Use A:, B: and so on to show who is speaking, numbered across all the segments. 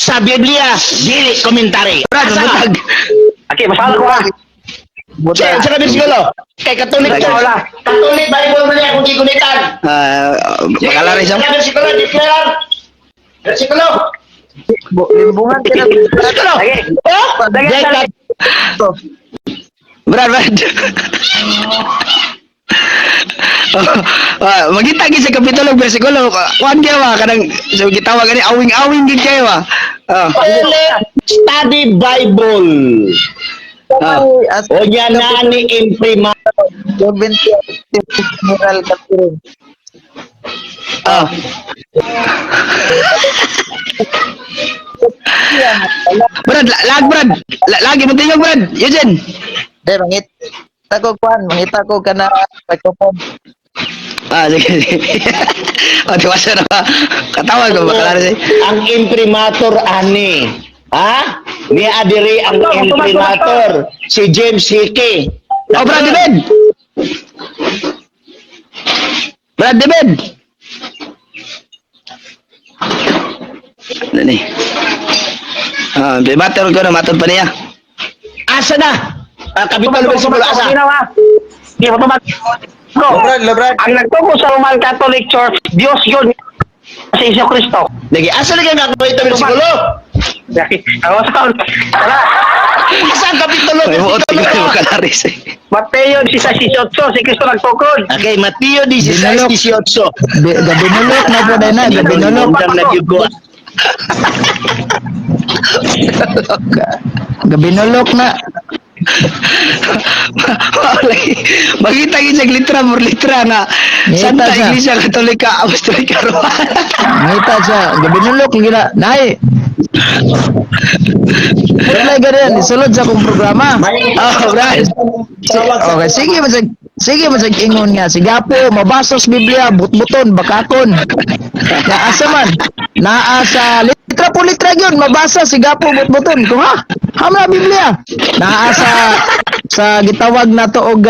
A: Sa Biblia, dili commentary.
B: Brad,
A: Asa?
B: mabutag.
C: Okay, masala ko ha.
A: Sa bersikulo. Kay Catholic
C: Wala.
A: Church.
C: Wala.
A: Catholic Bible man niya kung gigunitan.
B: Ah, bakalari siya.
A: Sa bersikulo, declare. Bersikulo.
D: Limbungan ka na.
A: Bersikulo.
C: Lagi.
A: Oh?
C: Lagi,
A: Dek-
C: lagi.
B: Brad, Brad. Oh, magita gid sa kapitulo bersikulo. Kuan kaya ba kanang so gitawag ani awing-awing gid kayo ba. Ah.
A: Catholic Study Bible.
B: Ah.
A: O niya na ni imprima.
D: General Catherine.
B: Ah. Brad, lag Brad. Lagi mo tingog Brad. Eugene.
D: De, mangita ko kuan, mangita ko kana microphone.
B: Ah, sige. Sige. Oh, tiwasa na ba? Katawag ko bakalari siya.
A: Ang imprimatur ani. Ha? Ni adiri ang imprimatur si James Hickey.
B: Oh, Brad David. Brad David. Ano ni? Ah, di matter ko na matod pa niya.
A: Asa na? Ang kapitulo bersikulo asa?
C: Ginawa. Di ba ba?
D: Brad, Brad.
C: Ang nagtubo sa Roman Catholic Church, Diyos yun sa Iso Kristo.
A: Lagi asa lagi ang kapitulo bersikulo?
C: Ako sa wala.
A: Asa ang kapitulo
B: May buot
A: bersikulo?
B: ikaw bakalari siya.
C: Mateo 16:18, si Kristo nagtukod.
A: Okay, Mateo 16:18.
D: Gabinulok na po na, gabinulok.
A: Undang na gyud ko.
D: Gabinulok na.
B: Makita gid siya litra por litra na
D: Ngita
B: Santa
D: siya.
B: Iglesia Katolika Apostolika Romana.
D: Mangita siya, gabinulok gina. Nay. Wala ganyan, isulod sa akong programa.
B: Oh, Brad.
D: Okay, sige man sige man sa ingon nga si Gapo mabasos Biblia butbuton bakakon. Naasa man? Naa sa litra po litra gyud mabasa si Gapo butbuton ko ha. Hamna Biblia. Naa sa gitawag nato og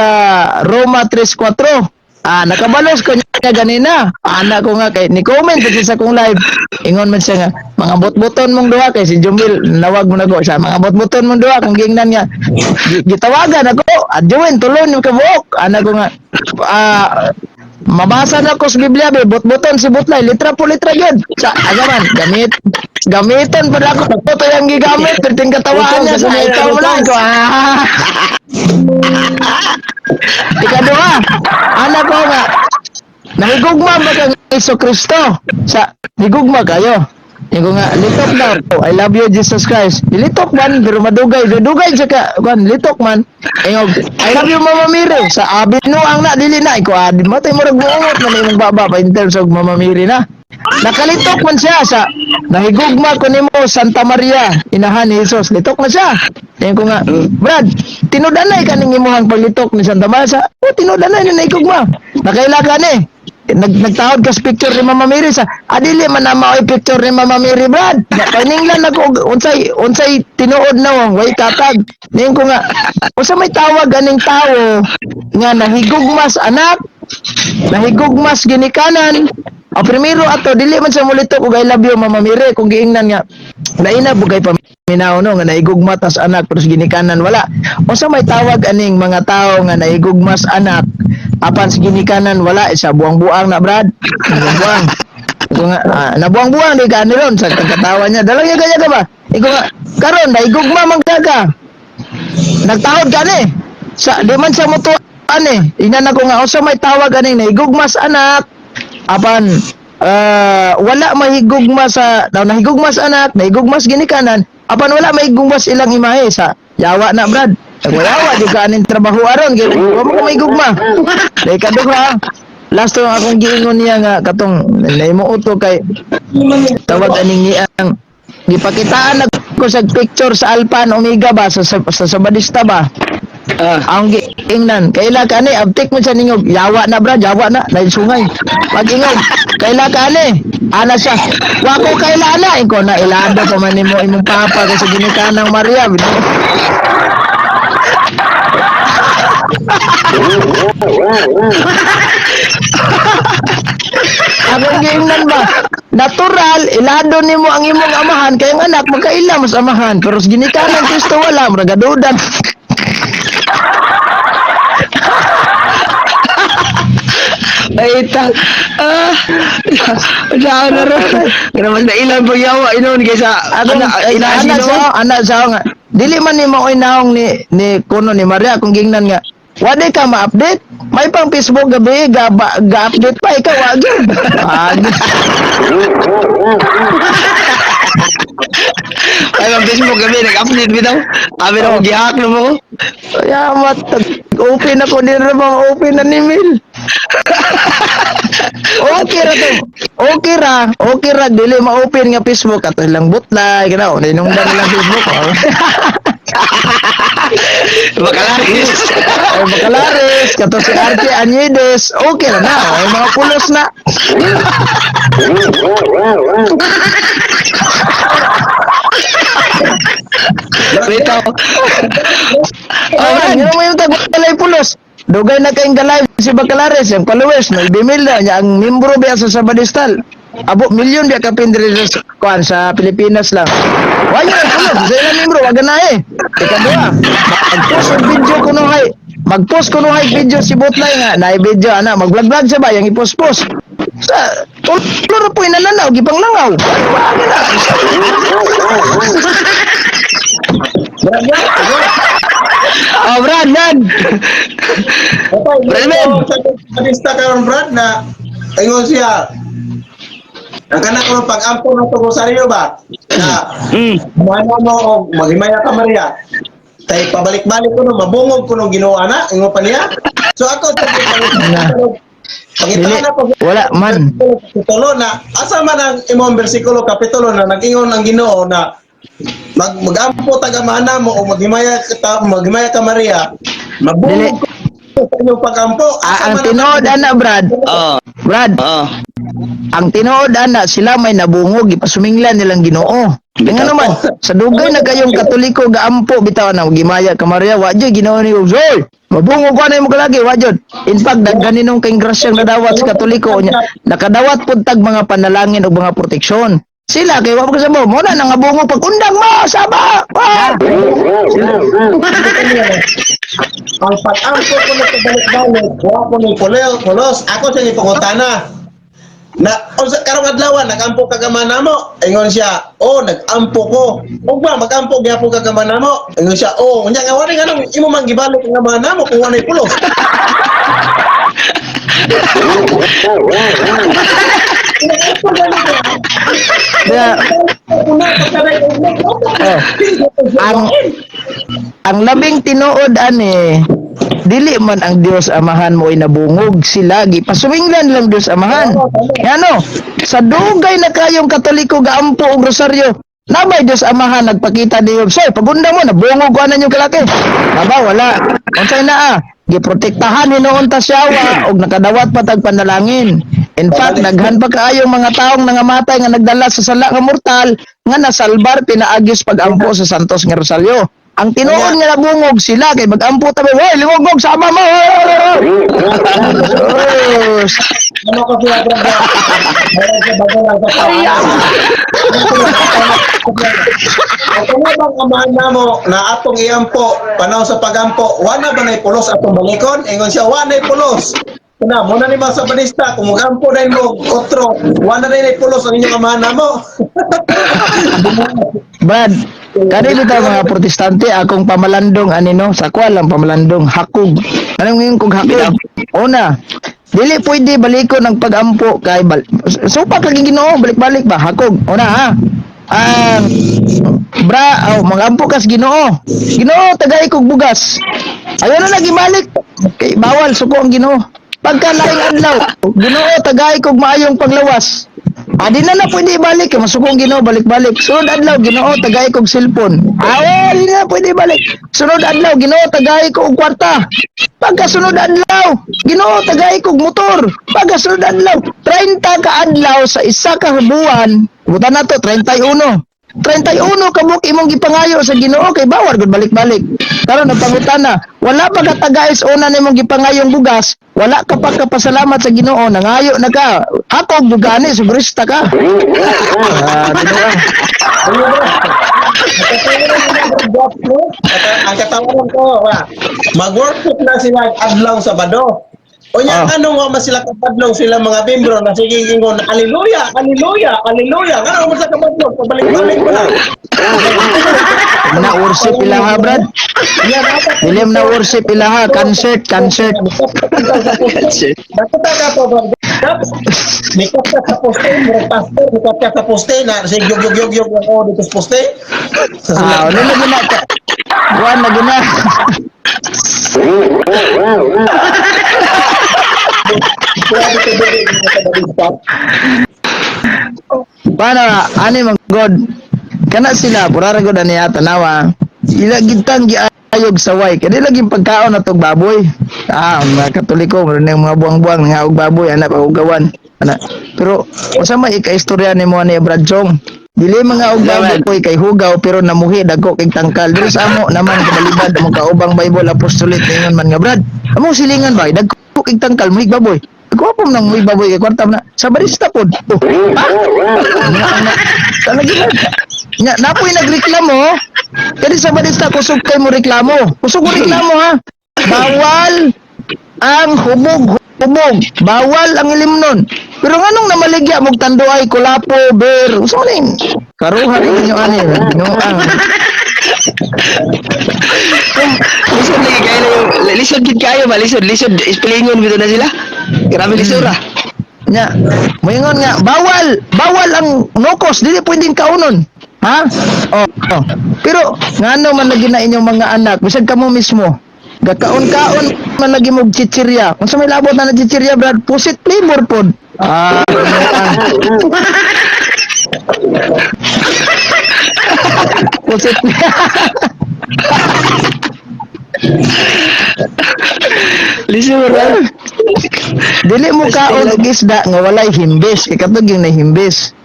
D: Roma 3:4. Ah, nakabalos ko niya ganina. Ana ko nga kay ni comment kasi sa akong live. Ingon man siya nga mga butbuton mong duha kay si Jumil nawag mo na ko siya mga butbuton mong duha kung gingnan nga gitawagan ako adyoin tulon yung kabuok. Ana ko nga mabasa na ko sa Biblia be butbuton si Butlay litra po litra gyud. Sa aga man gamit gamiton pa na ako to yung gigamit perting katawaan niya sa ikaw mo lang ko. Ah. Ikaduha, anak ko nga, nahigugma ba kang Iso Kristo? Sa, higugma kayo. Ingo nga, litok daw. I love you, Jesus Christ. Litok man, pero madugay. Dugay siya ka, kwan, litok man. Ingo, I love you, Mama Mary. Sa abi no, ang na, dili na. Iko, adi, matay mo rag muungot man imong baba pa in terms of Mama Mary na. Nakalitok man siya sa nahigugma ko nimo Santa Maria, inahan ni Jesus. Litok na siya. Tingin ko nga, Brad, tinudanay kaning imuhang paglitok ni Santa Maria sa, oh, tinudanay ni nahigugma. Nakaila ka ni. Nagtahod ka sa picture ni Mama Mary sa adili man na mao'y picture ni Mama Mary, Brad. Paninglan ako og unsay unsay tinuod na wong way katag. Ning ko nga unsa may tawag aning tawo nga nahigugmas anak, nahigugmas ginikanan. Ang primero ato dili man sa mulitok og I love you Mama Mary kung giingnan nga laina bugay paminaw no nga nahigugma tas anak pero sa ginikanan wala. Unsa may tawag aning mga tawo nga nahigugmas anak apan sa ginikanan wala? Isa buang-buang na, Brad. Buang-buang. Iko nga nabuang-buang di ka ni ron sa katawa niya. Dalang niya kanya ka ba? Iko nga karon nahigugma man ka ka. Nagtahod ka ni. Sa di man siya mutuan eh. Ingnan ako nga unsa may tawag aning nahigugmas anak apan wala mahigugma sa na, nahigugma sa anak, nahigugma sa ginikanan, apan wala mahigugma sa ilang imahe sa yawa na, Brad. Yawa di ka aning trabaho aron kay wa mo ka mahigugma. Dai kaduha. Last to akong giingon niya nga katong nahimo uto kay tawag aning niyang gipakitaan ako sa picture sa Alpha and Omega ba sa Sabadista ba.
B: Ah.
D: Ang giingnan, kaila ka ni, abtik mo sa ningog, yawa na bra, yawa na, na sungay. Pag ingog, kaila ka ni, ana siya, wako kaila na, ikaw na ilado pa man nimo imong papa kasi ginikanang Maria. Akong giingnan ba? Natural, ilado nimo ang imong amahan kay ang anak magkaila mas amahan, pero sa ginikanan Kristo wala, murag gadudan.
B: Ay, ta. Ah, saan na ron? Kaya mas nailan pag yawa, inon, kaysa,
D: Akong
B: ana,
D: ay,
B: inaasi
D: ana
B: noon.
D: sa ana sa nga dili man nimo oy naong ni kuno ni Maria kung gingnan nga wala ka ma-update, may pang Facebook gabi ga, ga update pa ikaw wa gyud. Ah,
B: Ay, ang Facebook kami, nag-update bitaw. Abi na ko, gihack na mo ko.
D: Yamat, open ako din ra bang open na ni Mil. Okay ra to. Okay ra, okay ra dili ma-open nga Facebook ato lang butlay kana ninungdan lang Facebook. Oh.
B: Bakalaris.
D: Ay Bacalares, kato si Archie Añedes, okay ra na. Ay mga pulos na.
B: Bitaw.
D: Oh, man, mo yung tagwalay pulos. Dugay na kayong live si Bacalares, yung followers, 9 mil na, niya ang membro biya sa Sabadistal. Abo, milyon biya kapin diri sa kuan sa Pilipinas lang. Wala na pulos, sa ilang membro, wag na eh. Ikaduha, mag-post og video kuno hay. Mag-post kuno hay video si Botlay nga, na video ana, mag-vlog-vlog siya ba, yang i-post-post. Sa tulo ra po inananaw, gipanglangaw. Wag na.
B: Oh, Brad, Brad.
E: Okay,
B: Brad, man.
E: Sa karon Brad na ingon siya. Ang kanang karon pag-ampo ng to rosaryo ba? Na mana mo og maghimaya ka Maria. Kay pabalik-balik ko no mabungog ko no Ginoo ana ingon pa niya. So ako
D: Na.
E: Pangita
D: Dili,
E: na po
D: wala man.
E: kapitulo na asa man ang imong bersikulo kapitulo na nag-ingon ang Ginoo na magampo taga-mana mo o maghimaya ka Maria mabungog ko sa inyong pagampo. Asa
D: Ah, ang
E: man
D: tinuod ana Brad.
B: Oh,
D: Brad,
B: oh.
D: ang tinuod ana sila may nabungog ipasuminglan nilang Ginoo. Nga naman, sa dugay na kayong Katoliko gaampo bitaw na gimaya ka Maria, wa jud Ginoo ni Oy, mabungog ko na imo kalagi, wa jud. In fact, daghan ninong kay grasyang nadawat sa Katoliko nya. Nakadawat pud tag mga panalangin ug mga proteksyon. Sila kay wa pa kasamo, mo na nangabungog pag undang mo, saba. Wa!
E: Ang pag-ampo ko na pabalik-balik, wa ko ni pulos, ako siya ipangutana. Na unsa karong adlaw nagampo ka gamana mo? Ingon siya, oh nagampo ko. Ug ba magampo gyapon ka gamana mo? Ingon siya, oh unya nga wala nganong imo man gibalik ang gamana mo kung walay pulos.
D: Kaya, oh, ang labing tinuod ani dili man ang Dios Amahan mo ay nabungog sila gipasuminglan lang Dios Amahan. Ngano sa dugay na kayong Katoliko gaampo og rosaryo nabay Dios Amahan nagpakita niyo soy pagunda mo nabungog ko anan yung kalaki naba wala unsay naa giprotektahan hinuon ta siyawa og nakadawat pa tag panalangin. In fact, daghan pa kaayong mga taong nangamatay nga nagdala sa sala nga mortal nga nasalbar pinaagis pag-ampo sa Santos nga Rosario. Ang tinuod nga nabungog sila kay mag-ampo ta ba, "Hoy, lingogog sama mo." Diyos.
E: Ano ko siya bro? Meron sa bago lang sa paanan. Ang bang amahan na mo na atong iampo, panahon sa pagampo, wala ba na'y pulos atong balikon? Ingon siya, wala na'y pulos. Na, muna ni mga sabanista, kung magampo na mo, otro, wala na na'y pulos ang inyong amahan na mo.
D: Brad, kani bitaw mga protestante akong pamalandong ani no, sa kwa lang pamalandong hakog. Anong ngayon kung hakog? Una, dili pwede balikon ang pag-ampo kay supak lagi Ginoo, balik-balik ba hakog. Una ha. Ang bra, oh, magampo kas Ginoo. Ginoo tagay kog bugas. Ayaw na lagi balik. Kay bawal suko ang Ginoo. Pagka laing adlaw, Ginoo tagay kog maayong paglawas. Adi na na pwede ibalik kay masuko ang Ginoo balik-balik. Sunod adlaw Ginoo tagay kog cellphone. Aw, di na pwede ibalik. Sunod adlaw Ginoo tagay ko og kwarta. Pagka sunod adlaw Ginoo tagay kog motor. Pagka sunod adlaw 30 ka adlaw sa isa ka buwan, butan na to 31. 31 ka buok imong gipangayo sa Ginoo kay bawal gud balik-balik. Karon ang pangutana, wala pa ka tagais una nimong gipangayong bugas, wala ka pa kapasalamat sa Ginoo, nangayo na ka. Ako bugani sigurista ka. Ah, Ginoo.
E: Ang katawaran ko, wa. Mag-workshop na sila adlaw Sabado. Unya anong wa man sila kabadlong sila mga membro na sige ingon haleluya, haleluya, haleluya. Ngano man sila kabadlong, pabalik-balik mo lang.
D: Na worship ilaha, Brad. Dili na worship ilaha, concert, concert.
E: Nakita ka po ba? Nikot ka sa poste, murag pastor, nikot ka sa poste na sige yug yug yug yug ako dito sa poste. Sa
D: Ah, ano na gina ka? Buwan na gina. Paano, ani man God. Kana sila, purara God ani tanawa. Ila gitang giayog saway. Kaya lagi pagkaon na tog baboy. Ah, mga Katoliko, meron na yung mga buwang-buwang nga og baboy, anak paugawan. Ana. Pero usa may ikaistorya nimo ani Brad Chong. Dili mga og baboy kay hugaw pero namuhi dagko kay tangkal. Dili sa amo naman kabalibad among kaubang Bible apostolate ningon man nga Brad. Among silingan ba dagko kay tangkal muhig baboy. Gwapo man nang muhig baboy kay kwarta man na. Sa barista pod. Oh, ha? Talaga na. Nya, napoy nagreklamo. Kani sa barista kusog kay mo reklamo. Kusog mo reklamo ha. Bawal ang hubog-hubog. Bawal ang ilimnon. Pero nganong namaligya mog tanduay, kulapo, beer, unsa man ning karuha ninyo ani, Ginoo.
B: Lisod lagi kayo na yung lisod gid kayo ba lisod lisod ispilingon bitaw na sila. Grabe lisod ra.
D: Nya, moingon nga bawal, bawal ang nokos, dili pwedeng kaunon. Ha? Oh, oh. Pero ngano man lagi na inyong mga anak, bisag kamo mismo, gakaon-kaon man lagi mo chichirya. Unsa may labot na na chichirya, Brad? Pusit flavor pod. Ah, pusit.
B: Lisod ra.
D: Dili mo kaon og isda nga walay himbis, kay katong yung nahimbis.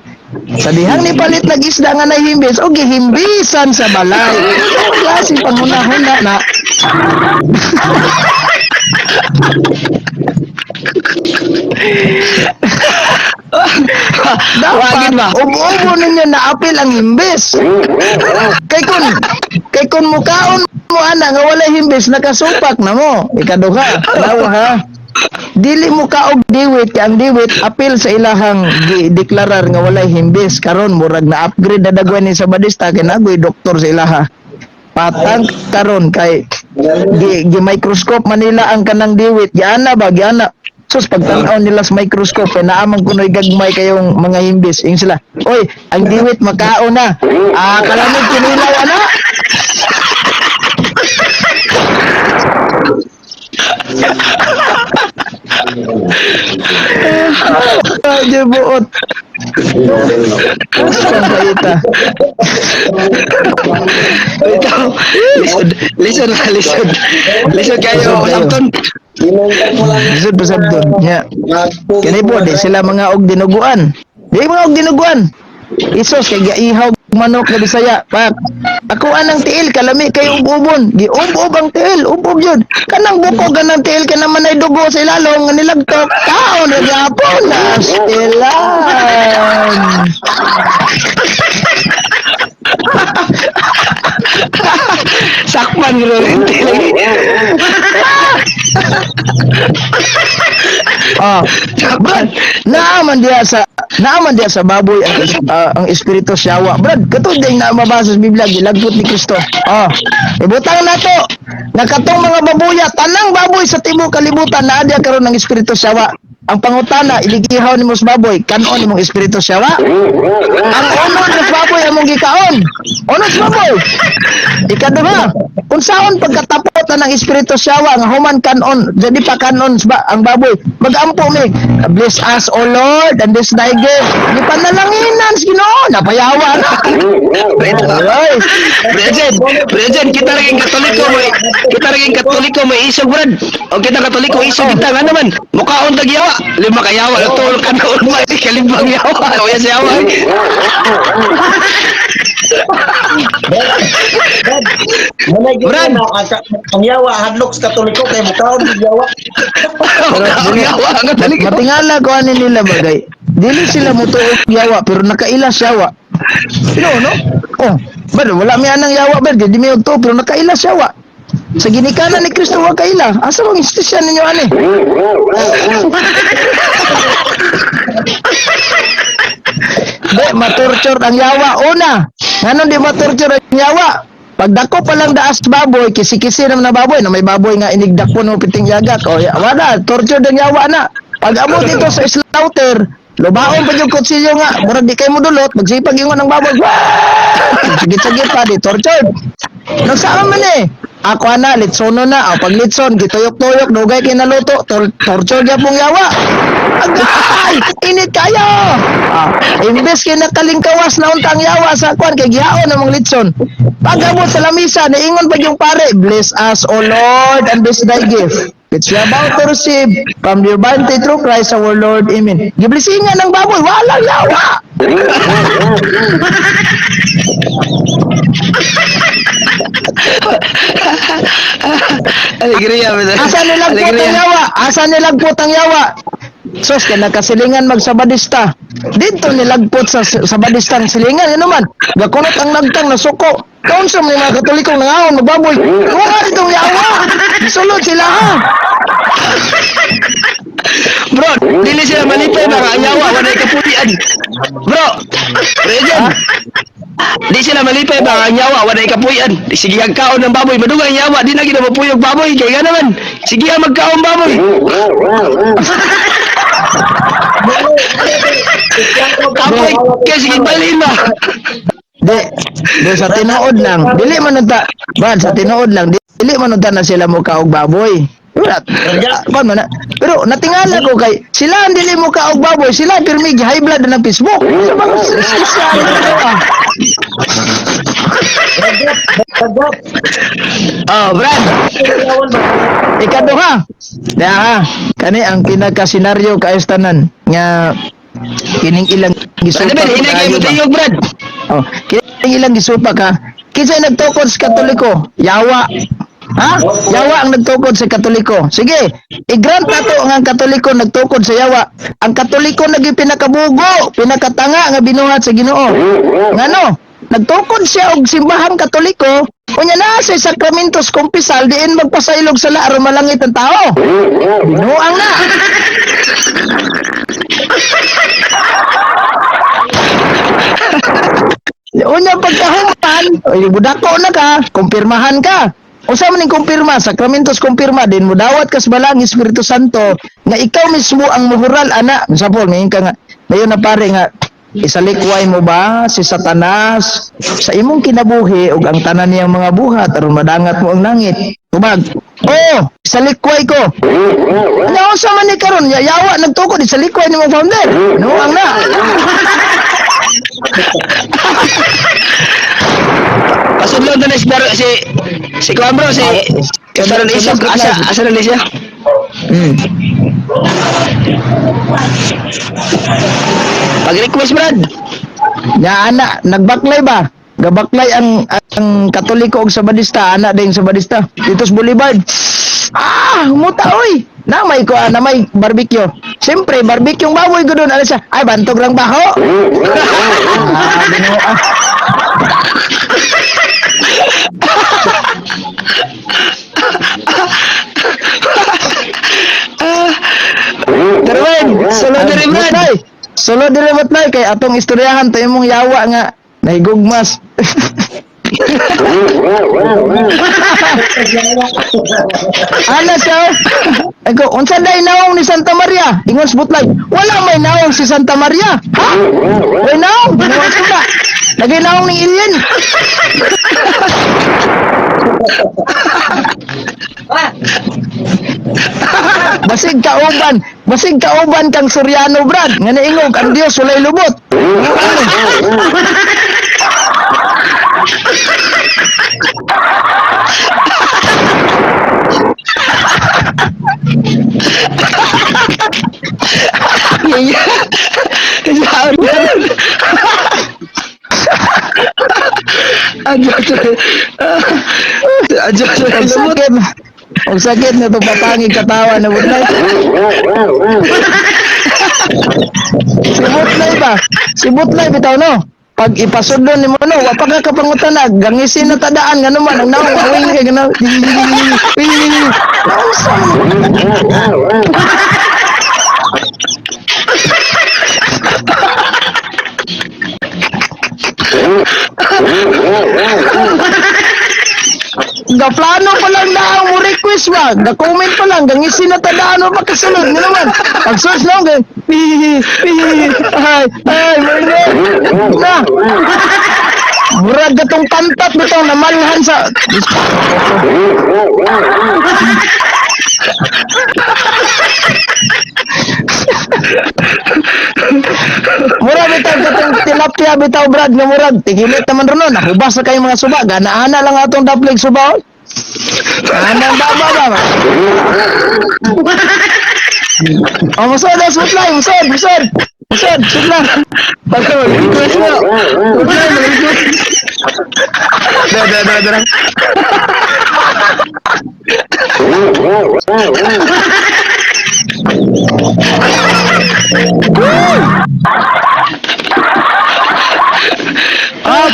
D: Sa dihang ni palit nag isda nga nahimbis, og gihimbisan sa balay. Ang klase panghuna-huna na.
B: Wagin
D: Dapat
B: ba?
D: ubo-ubo ninyo na apil ang himbis. Kay kun mukaon mo ana nga walay himbis nakasupak na mo. Ikaduha, tanawa ha. Dili mo kaog diwit kay ang diwit apil sa ilahang gideklarar nga walay himbis karon murag na upgrade na dagwan ni sa badista kay nagoy doktor sa ilaha. Patang karon kay gi microscope manila ang kanang diwit giana ba giana. Sus pagtan-aw nila sa microscope kay naa man kunoy gagmay kayong mga himbis ing sila. Oy, ang diwit makaon na. Ah, kalamig kinilaw ana. Ah, di buot. Ang paita.
B: Ito. Lisod lisod ra lisod. Lisod kayo
D: Lisod kayo.
B: Samton.
D: Lisod pa sabton. Nya. Kani po, di sila mga og dinuguan. Di mga og dinuguan. Isos kay giihaw manok na Bisaya. Pak. Ako anang tiil kalami kay ub-ubon. Giub-ub ang tiil, ub-ub yun. Kanang buko ganang tiil kay naman ay dugo sa ilalong nga nilagtok. Tao na gyapon astilan.
B: Sakpan giro lagi.
D: Ah,
B: Sakpan.
D: Naaman diya sa baboy ang ang espiritu siyawa. Brad, katong din na mabasa sa Biblia gilagpot ni Kristo. Ah, ibutang nato nga katong mga babuya, tanang baboy sa tibuok kalibutan naa diya karon ng espiritu siyawa. Ang pangutana, iligihaw nimo sa baboy, kanon nimong espiritu siyawa. Ang unod sa baboy among gikaon. Unod sa baboy. Ikaduha, unsaon pagkatapot na ng espiritu siyawa nga human kanon, jadi pa kanon ang baboy. Magampo mi, bless us O Lord and this thy gift. Di panalanginan sa Ginoo, napayawa na. Ay,
B: President, President, kita rin Katoliko may kita rin Katoliko may isog brad. O kita Katoliko isog kita nga naman. Mukaon tag yawa, lima ka yawa tul kanon may kalimbang yawa. O ya siya yawa.
E: Manay
B: Brad.
E: gyud na ang yawa hadlok sa Katoliko kay mukaon gyud yawa.
B: Ang yawa ang Katoliko.
D: Matingala ko ani nila bagay. Dili sila motuo og yawa pero nakaila siya wa. Pero no? Oh, bad wala mi anang yawa bad di mi og tuo pero nakaila siya wa. Sa ginikanan ni Kristo wa kaila. Asa bang istisya ninyo ani? Di matorture ang yawa una. Nganon di matorture ang yawa? Pagdako pa lang daas baboy, kisi-kisi naman na baboy, na may baboy nga inigdako no piting yagak. O ya, wala, torture ang yawa na. Pag abot dito sa slaughter, lubaon pa yung kutsilyo nga, murag di kay mo dulot, magsipag ingon ang baboy. Wah! Sagit-sagit pa, di tortured. Nagsama man eh. Ako ana, litsono na. O, pag litson, gituyok-tuyok, dugay kay naluto, torture gyapong yawa. Agay! Init kayo! Ah, imbes kay nakalingkawas na untang yawa sa kwan, kay gihaon ang mga litson. Pag-abot sa lamisa, naingon pa yung pare, "Bless us, O Lord, and bless thy gift, which we are about to receive from your bounty through Christ our Lord. Amen." Giblesingan ng baboy, walang yawa!
B: Alegria, brad.
D: Asa nilagpot ang yawa? Asa nilagpot ang yawa? Sos, kaya nakasilingan magsabadista. Dito nilagpot sa sabadistang silingan. Ano man? Gakunot ang nagtang nasuko. Kaunsa may mga Katolikong nangahon, magbaboy. Wala ditong yawa! Sulod sila ha!
B: Bro, dili sila malipay ba ang yawa walay kapulian. Bro, Rejan. Di sila malipay ba ang yawa walay kapuyan. Sige ang kaon ng baboy, madugay ang yawa, di na gid mapuyog baboy kay nga naman. Sige ang magkaon baboy. Kapoy kay sige balhin ba.
D: Di, di sa tinuod lang. Dili man unta, Brad, sa tinuod lang, dili man unta na sila mo kaog baboy. Wala. Kuan man na. Pero natingala ko kay sila ang dili mo kaog baboy, sila pirmi high blood na ng Facebook. Sa mga siya, ah.
B: Oh, Brad.
D: Ikaduha. Daha, kani ang pinakasenaryo kaayos tanan nga kining ilang
B: Brad,
D: gisupak
B: hinay kay
D: kaayo ba?
B: mutiyog, Brad.
D: Oh, kining ilang gisupak ha. Kinsay nagtukod sa Katoliko? Yawa. Ha? Yawa ang nagtukod sa Katoliko. Sige, i-grant nato nga ang Katoliko nagtukod sa yawa. Ang Katoliko naging pinakabugo, pinakatanga nga binuhat sa Ginoo. Ngano? Nagtukod siya og simbahang Katoliko, unya na sa sakramentos kumpisal diin magpasailog sa aron malangit ang tao. Binuang na. Unya pagkahuman, oy budako na ka, kumpirmahan ka. Usa man ning kumpirma, sakramentos kumpirma din mo dawat kas balang Espiritu Santo nga ikaw mismo ang muhural ana. Sa Paul, ngayon ka nga, ngayon na pare nga isalikway mo ba si Satanas sa imong kinabuhi ug ang tanan niyang mga buhat aron madangat mo ang langit? Tubag. Oh, isalikway ko. Ano sa man ni karon yawa nagtukod isalikway nimo founder. Nuang na.
B: Pasudlon to na si si si Kuan bro, si asa na siya, asa asa na siya. Pag-request, Brad.
D: Ya ana, nagbaklay ba? Gabaklay ang Katoliko og Sabadista, ana din Sabadista. Dito sa Boulevard. Ah, muta oy. Na may ko na may barbecue. Siyempre, barbecue ang baboy ko doon. Ano siya? Ay, bantog lang baho. Ah, Ginoo, ah.
B: Darwin, sulod diri, Brad.
D: Butnay. Sulod diri butnay kay atong istoryahan tayo mong yawa nga nahigugmas. Ana siya. Ako, unsa day naong ni Santa Maria? Ingon sa butlay, wala may naong si Santa Maria. Ha? May naong? Ginawa sa ba? Lagay naong ni Ilian. Basig kauban kang Suryano Brad. Nga naingog ang Dios walay lubot.
B: Yeah. Ang Diyos
D: Ang
B: ay lumot.
D: sakit. Ang sakit na itong patangig katawa na Butlay. Si Butlay ba? Si Butlay bitaw no? Pag ipasudlon nimo no, wa pa ka kapangutana, gangisin na tadaan ngano man ang naong awing kay ganaw. Naunsa man? Gaplano pa lang na ang mo request ba? Ga-comment pa lang, gangisin na tadaan mo pagkasunod ngano man. Pag search lang kay ay ay ay na. Murag katong pantat bitaw namalhan sa. Murag bitaw katong tilapia bitaw, Brad, nga murag tigilit naman ron no. Nahubas na kayo mga suba, ganaana lang atong daplig suba. Oy. Anang baba ba? Oh, musod, oh, sutlay, musod, musod. Musod, sutla.
B: Pagka mag-request na. Butlay, mag-request. Dara, dara, dara, dara.
D: Ah,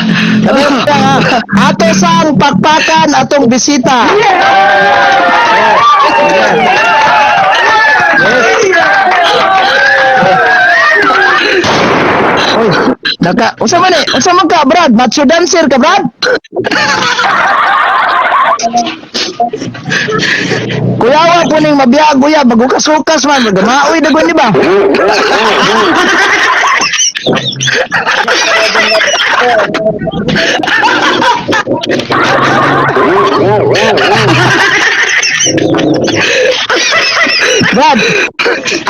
D: ato sang pakpakan atong bisita. Oy, naka, unsa man eh? Unsa man ka, Brad? Macho dancer ka, Brad? Kuyawa po ning mabiyag uya, magukas-ukas man, magamaoy dagon di ba? Brad,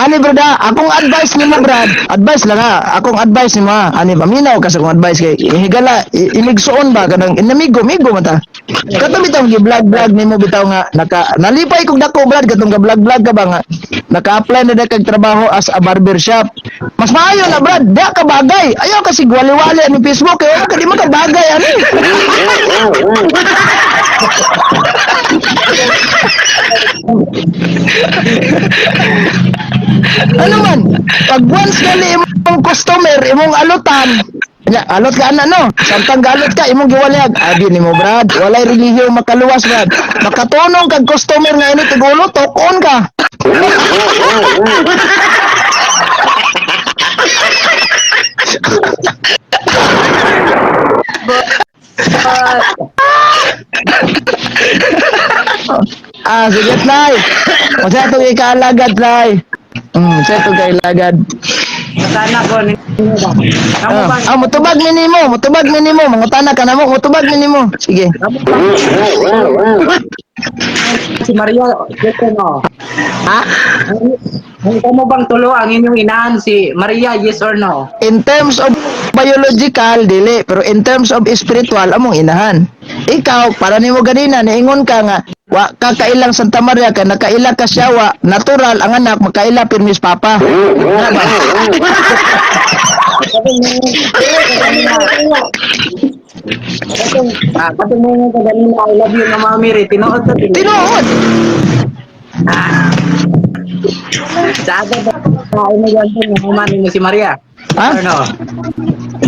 D: ani brad, ah, akong advice nimo, Brad, advice lang ha, akong advice nimo ha, ani paminaw ka sa akong advice kay higala, iligsuon ba kanang inamigo, migo man ta. Kato bitaw gi-vlog vlog nimo bitaw nga naka nalipay kog dako, Brad, katong ga vlog vlog ka ba nga naka-apply na kag trabaho as a barber shop. Mas maayo na, Brad, di ka bagay. Ayaw kasi gwali-wali ani Facebook kay ka di man ka bagay ani. Ano man, pag once gali imong customer, imong alutan, nya, alot ka ana no, samtang galot ka, imong giwaliag, abi nimo, Brad, walay relihiyo makaluwas, Brad. Makatunong kag customer nga ini tigulo, tokon ka. Ah, sige, Tlay. O sa itong ikaalagad, Tlay. Sa itong kailagad.
F: Sana ko ninyo ba? Kamo ba?
D: Ah, ah, mutubag ni nimo, mutubag ni nimo, mangutana ka na mo, mutubag ni nimo. Sige.
F: Kamo ba? Si Maria, yes or no?
D: Ha?
F: Ang kamo bang tulo ang inyong inahan si Maria, yes or no?
D: In terms of biological, dili, pero in terms of spiritual, among inahan. Ikaw, para nimo ganina, niingon ka nga, wa ka kailang Santa Maria ka nakaila ka siyawa, natural ang anak makaila pirmis papa. Nga ba?
F: Ah, kasi mo nga kaganina, I love you na mami rin. Tinuod na tinuod.
D: Tinuod.
F: Sa aga ba? Ay, mo yan nga mo si Maria.
D: Ha?
F: Yes or no?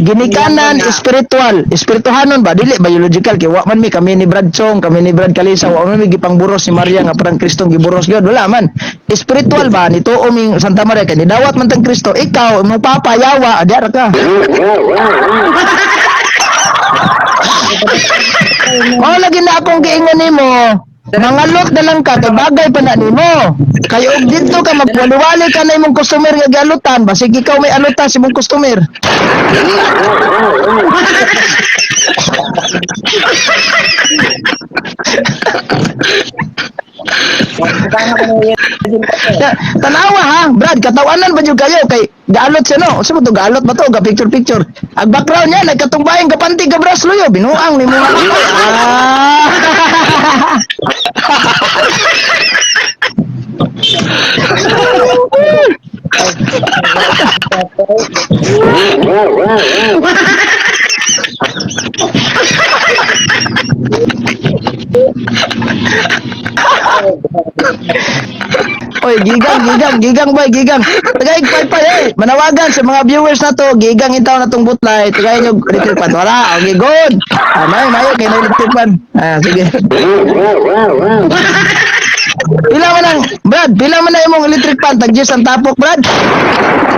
D: Ginikanan spiritual, espirituhanon ba dili biological kay wa man mi kami ni Brad Chong, kami ni Brad Kalisa, wa man mi gipangburos ni Maria nga parang Kristong giburos gyud, wala man. Spiritual ba nito ming Santa Maria kay nidawat man tang Kristo, ikaw imong papa yawa, adi ra ka. Mao lagi na akong giingon nimo. Mangalot na lang ka kay bagay pa na nimo. Kay og didto ka magwaliwali ka na imong customer nga gialutan, basig ikaw may alutan sa imong customer. Tanawa ha, Brad, katawanan ba jud kayo kay gaalot siya no? Unsa man to gaalot ba to? Ga picture picture. Ang background niya nagkatumbayng kapanti ka bras luyo, binuang nimo. Ah. Oy, gigang, gigang, gigang boy, gigang. Tagay paypay eh. Manawagan sa mga viewers na to, gigang intaw na tong butlay. Tagay nyo electric fan. Wala, okay, good. Ah, mayo, mayo, kay na electric fan. Ah, sige. Pila man ang, Brad, pila man na imong electric fan, tag ang tapok, Brad.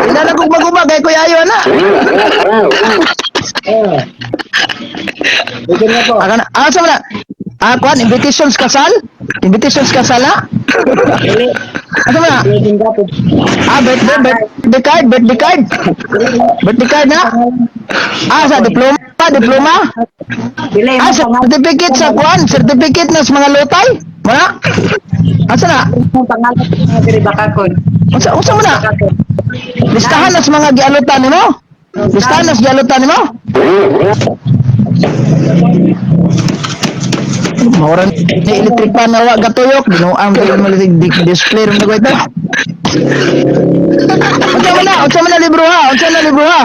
D: Pila na kong maguma kay Kuya Ayo na.
F: Bigyan nga po.
D: Ah, kana, ah, sa na? Ah, kuan, invitations kasal? Invitations kasal, ah?
F: Dili.
D: Asa man na?
F: Bigyan ka po.
D: Ah, birthday, birthday card, birthday card. Birthday card na? Ah, sa diploma, diploma.
F: Dili
D: Ah,
F: mo pangalan.
D: certificate sa kuan, certificate na sa mga lotay. Wala? Asa na?
F: Mo pangalan nga diri bakakon.
D: Unsa unsa man na?
F: Bakakon.
D: Listahan na sa mga gialutan nimo? Listahan na sa gialutan nimo? Mauran ni electric pan na wa gatuyok, binuang ko yung electric display rin ko ito. Unsa man na? Unsa man na libro ha? Unsa na libro ha?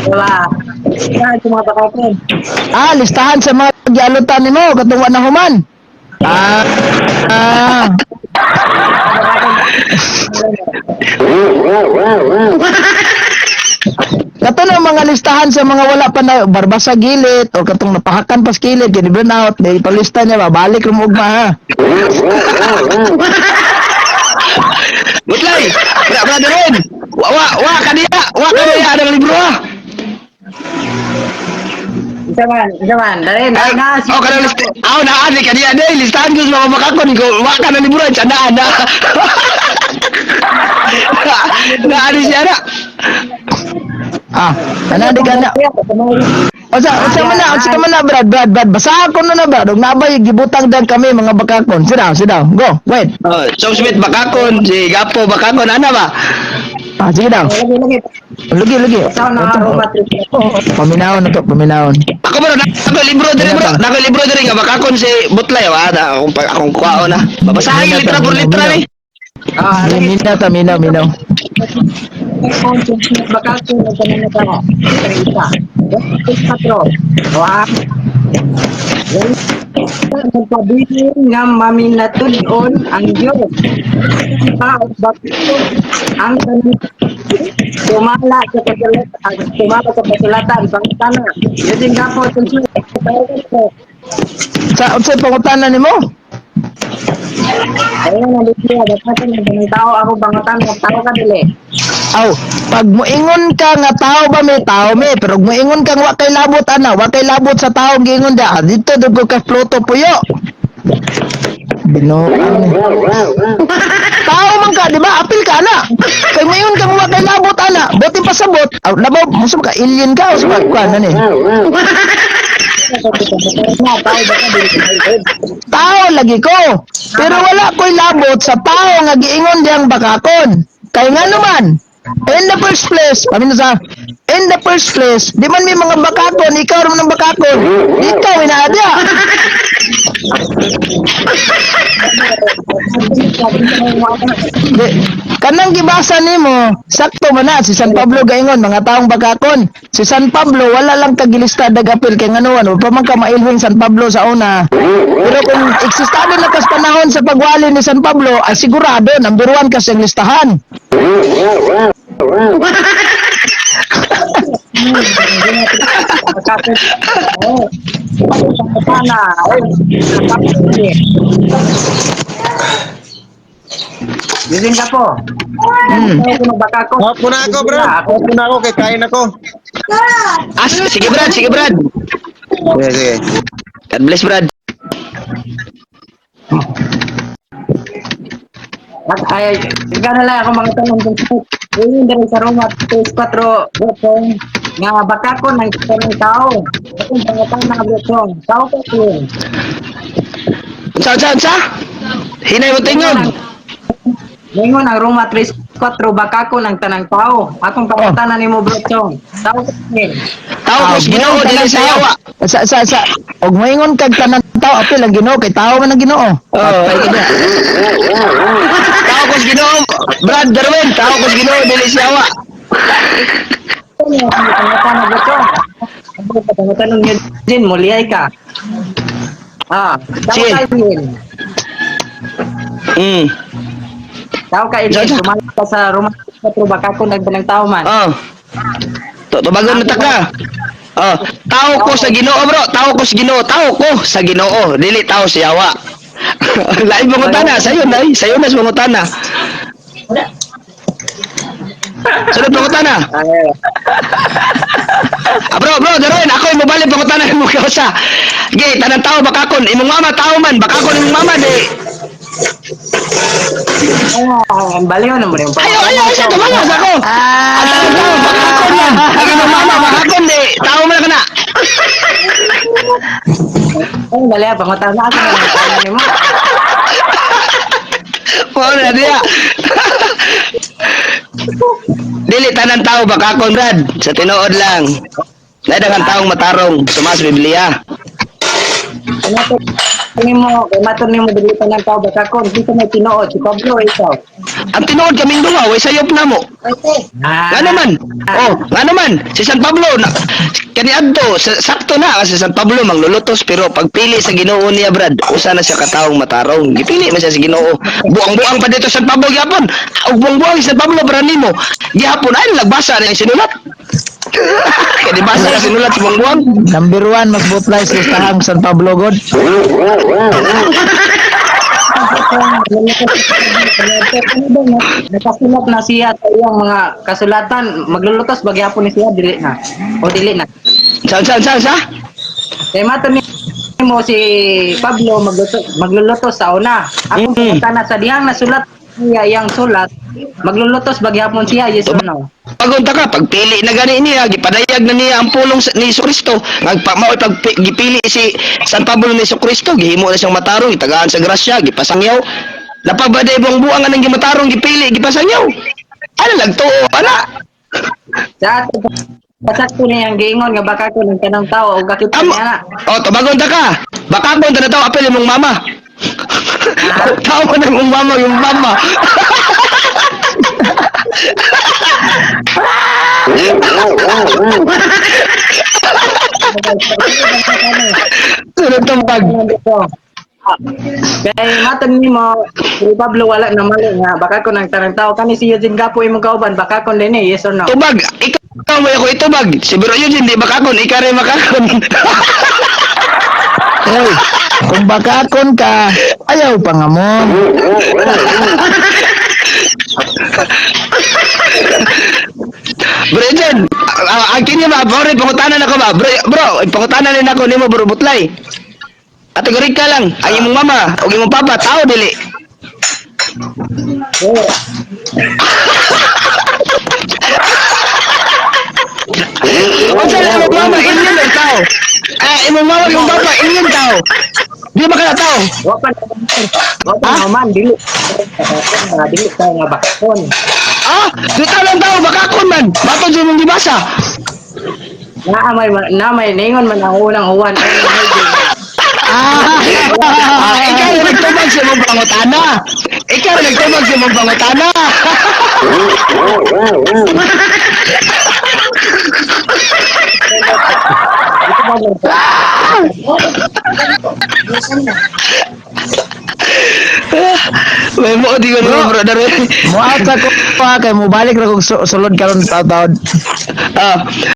F: Diba? Listahan sa mga bakakon.
D: Ah, listahan sa mga gialutan nimo katong wa na human. Ah. Ah. Kato na mga listahan sa mga wala pa na barba sa gilid o katong napahakan pa sa gilid kay burn out di palista niya ba balik ra mo ugma ha.
B: Butlay, brother Ren. Wa wa wa kaniya, wa kaniya ang libro ha.
F: Isa man, isa man. Dali, na, na.
B: Oh, kana list. Aw naa ni kaniya day listahan ko sa mga bakakon ko wa ka na libro sa naa na. Naa ni siya na.
D: Ah, ana di ka na. Unsa unsa man na, unsa man na Brad, Brad, Brad. Basa ko na na Brad. Ug nabay gibutang dan kami mga bakakon. Sit down, sit down. Go, wait.
B: Oh, so Smith bakakon, si Gapo bakakon ana ba?
D: Ah, sige daw.
F: Lagi, lagi.
D: Lugi, lugi.
F: Sa na Roma 3.
D: Paminawon na to, paminawon.
B: Ako bro, nako libro diri bro, nako libro diri nga bakakon si Butlay wa na akong akong kuwaon na. Babasahin litra por litra ni.
F: Ah, lagi.
D: Minaw ta, minaw, minaw.
F: Bakakon na kanina ka. Isa. Patro. Wa. Nagpabilin nga maminatud-on ang Diyos. Tao bakit ang tanan tumala sa kasulatan, tumala sa kasulatan, pangutana. Yun nga po,
D: Sa unsay pangutana nimo?
F: Ayun, nandito siya. Dapat ng tao ako pangutana, tao ka dili.
D: Aw, pag muingon ka nga tao ba may tao may, pero kung muingon kang wa kay labot ana, wa kay labot sa taong giingon da, ah, dito dugo ka Pluto puyo. Binuang ni. Tao man ka, di ba? Apil ka ana. Kay muingon kang wa kay labot ana, buti pasabot, aw labaw mo ka alien ka o sa kuan ani. Tao lagi ko. Pero wala ko'y labot sa tao nga giingon diyang bakakon. Kay nga naman, in the first place, kami na sa, in the first place, di man may mga bakakon, ikaw naman ang bakakon. Ikaw, inaadya. Di, kanang gibasa nimo, sakto man na si San Pablo gaingon mga taong bakakon. Si San Pablo wala lang kagilista dagapil kay ngano ano pa man ka mailhing San Pablo sa una. Pero kung eksistado na kas panahon sa pagwali ni San Pablo, ay sigurado number 1 kasi ang listahan.
F: Pangutana. Yun ka po. Bakakon.
E: Off muna ako, bro. Off muna ako, kay kain ako.
B: As, sige Brad, sige Brad.
E: Sige, sige.
B: God bless Brad.
F: At ay, ikaw na lang ako mga tanong kung yun diri sa Roma 3:4 botong nga bakakon ang kanang tao. Akong pangutana botong. Tao ka yun.
B: Unsa unsa unsa? Hinay mo tingog.
F: Ningon ang Roma 3:4 bakakon ang tanang tao. Akong pangutana nimo botong. Tao ka yun.
B: Tao ko sa Ginoo dili sa yawa.
D: Sa sa sa og moingon kag tanan tao apil ang Ginoo kay tao man ang Ginoo. Patay ka diya.
B: Tao ko sa Ginoo, Brad Darwin, tao ko sa Ginoo dili sa yawa.
F: Pangutana botong. Ako pangutana niyo din muliyay ka. Ah, tao
B: Sige.
F: ka alien. Tao ka alien.
B: Sa-
F: Tumala ka sa Roma 4 bakakon ang tanang tao man.
B: Oh. Tubagon na ta ka. Oh, tao ko sa Ginoo, bro. Tao ko sa Ginoo. Tao ko sa Ginoo. Dili tao sa yawa. Lain mangutana, sayo na, eh. Sayo na sa mangutana. Sunod mangutana.
F: Ay,
B: Ah, bro, bro, daroy, ako yung mobile pangutana mo kausa. Ge, tanang tao bakakon, imong mama tao man, bakakon imong mama di.
F: ay, baliw na mo rin.
B: Ayo, ayo, isa tumangas ako. Ang tanang tao bakakon man. Ang imong mama bakakon di, tao man kana.
F: Ay, baliw, pangutana ako na lang nimo.
B: Mao na diya. Dili tanan tao bakakon, Brad. Sa tinuod lang. Dahil ang taong matarong sumas Biblia.
F: Nimo, kay maton nimo dili tanang tao bakakon, di ka may tinuod si Pablo ikaw.
B: Ang tinuod kaming duha, way sayop na mo.
F: Ah.
B: Nga naman. Oh, nga naman. Si San Pablo na kaniadto sakto na kasi San Pablo manglulutos pero pagpili sa Ginoo niya, Brad, usa na siya kataong matarong. Gipili man siya sa Ginoo. Buang-buang pa dito San Pablo gyapon. Og buang-buang si San Pablo para nimo. Gihapon ay nagbasa na ang sinulat. Kaya di basa na sinulat si buang-buang.
D: Number 1 mas butlay sa listahang San Pablo God.
F: Nakasulat na siya sa iyang mga kasulatan, maglulutos bagyapon ni siya dili na. O dili na.
B: Saan saan saan sa?
F: Kay maton nimo si Pablo maglulutos, maglulutos sa una. Akong pangutana sa dihang nasulat niya iyang sulat, maglulutos bagyapon siya, yes or no?
B: Pagunta ka, pagpili na gani niya, gipadayag na niya ang pulong ni Kristo. Nagpa mao pag gipili si San Pablo ni Kristo, gihimo na siyang matarong, gitagaan sa grasya, gipasangyaw. Napabaday buang buang anang gimatarong gipili, gipasangyaw. Ano lagtuo ana?
F: Sa ato pasakto niya ang giingon nga baka ko ng kanang tao og kakita
B: Amo.
F: niya na.
B: Oh, tubagon ta ka. Baka ko na tao apel imong mama. Tao na imong mama, yung mama. Sunod tumbag.
F: Kay matag nimo si Pablo wala na mali nga baka ko ng tanang tao kani si Eugene Gapo imong kauban baka kon dinhi, yes or no?
B: Tubag, ikaw mo ako itubag. Si Bro yun, hindi makakon, ikaw rin makakon.
D: Hoy, kung bakakon ka, ayaw pa nga mo.
B: Bro Eugene, ang kini ba, bro, pangutanan ako ba? Bro, bro, pangutanan din ako nimo, bro Butlay. Kategorik ka lang, ang imong mama o imong papa, tao dili. Unsa na imong mama, alien or tao? Ah, imong mama, imong papa, alien tao. Di ba ka tao?
F: Wa pa wa pa naman dili. Nga dili tao nga bakakon.
B: Ah, di tao lang tao, bakakon man. Matod sa imong gibasa.
F: Naa may ningon man ang unang uwan.
B: Ah, ikaw na nagtubag sa imong pangutana. Ikaw na nagtubag sa imong pangutana. May mo di ko bro, brother.
D: Mo out sa ko pa kay mo balik ra kog sulod karon taon.
B: Ah,